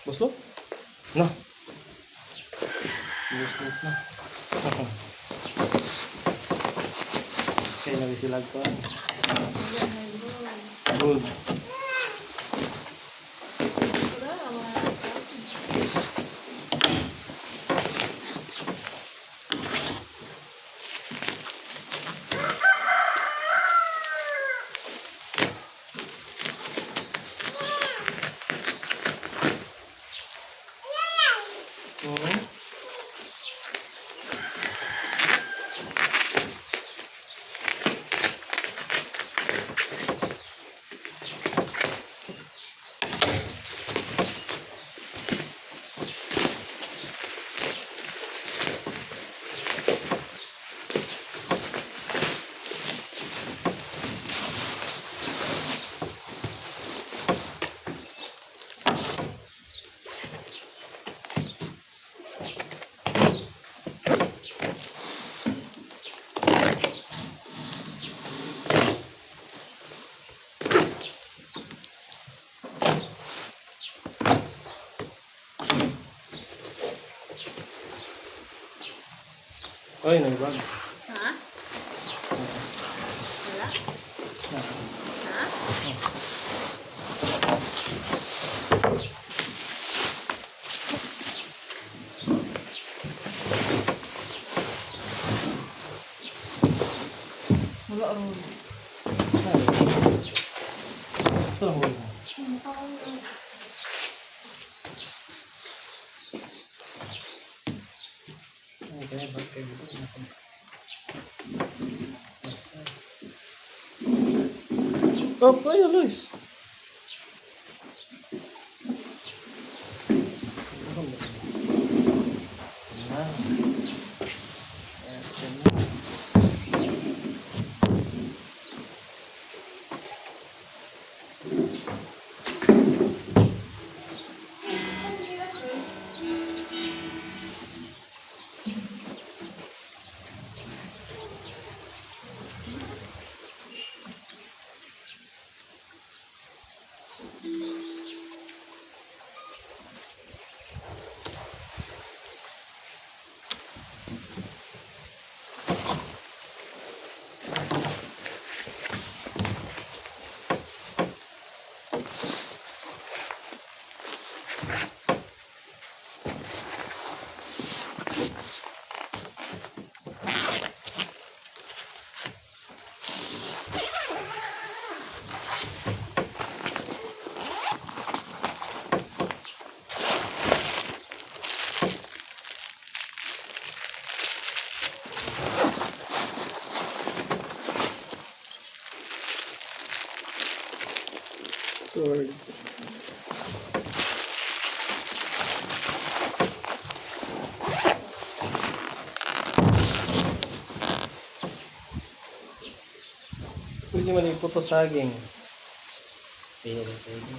Buslo? No. Buslo na. Kaya na sila ko. Good. Wala, mga Oy, naibag. Ha? Wala? Ha? Wala ron. Ito lang huli mo. Ay, kaya ba kayo dito? Oh, ay, Luis. Na. Ayan, na. Sword. Pwede man iputo saging. Pwede, pwede.